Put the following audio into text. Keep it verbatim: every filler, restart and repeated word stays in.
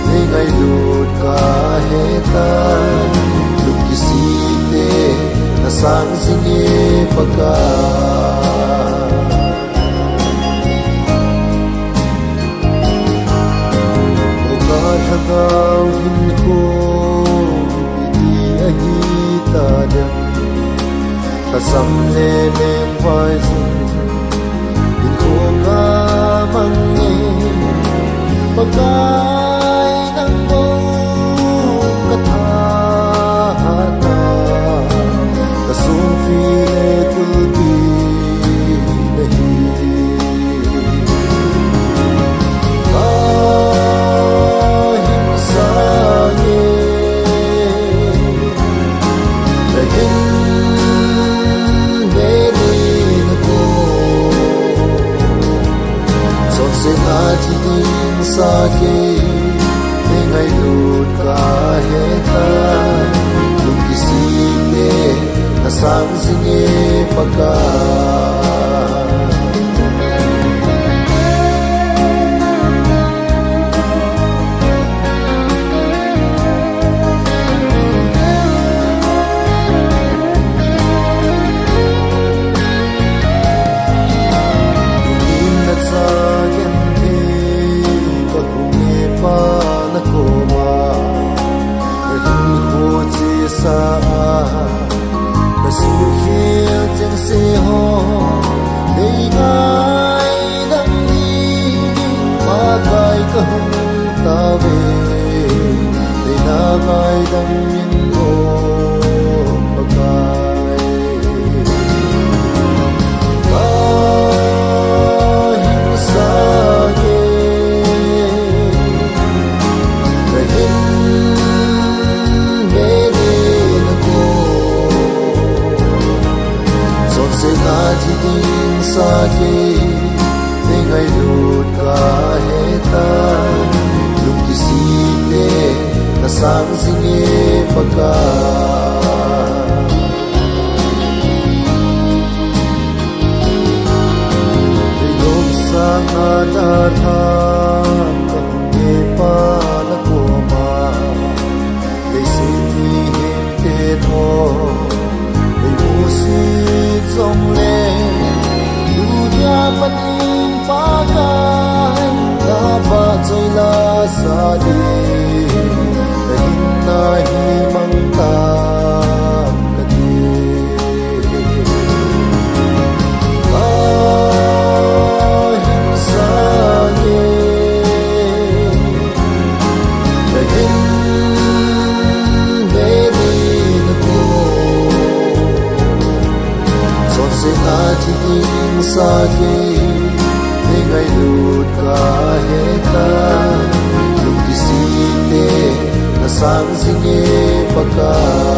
Nei ngailut kahe tai, lungkisih te nasang jing e Pakai. O ka lhagao hinkho iti ahi ta dem, ka sam le lengvai jong hinkho ka mang e Pakai. Nang bou ka thahat a, ka songpi le tulpi nahi. Ka hinsang e, na hin ve le na ko. Chonsetna thi ding sah kei, nei ngailut kahe tai, lungkisih te nasang jing e Pakai. Tunin na cha genthei ka hung e Pa na koma, ka hinkho chesa a ka suhkhel chengse ho nei ngaidam ding Pakai ka hung tauve. Nei na ngaidam in o Pakai. Ka hinsang e, na hin ve le na ko. Chonsetna thi ding sah kei, nei ngailut kahe tai, lungkisih te nasang jing e Pakai. Nei lom sanga dalha ka hung e Pa na koma, leiset mihemte toh nei musit jongle, tunia pat in Pakai, na vahchoi la sah ding, na hinna hi mang tan kati. Ka hinsang e, na hin ve le na ko. Chonsetna thi ding sah kei, nei ngailut kahe tai, lungkisih te nasang jing e Pakai.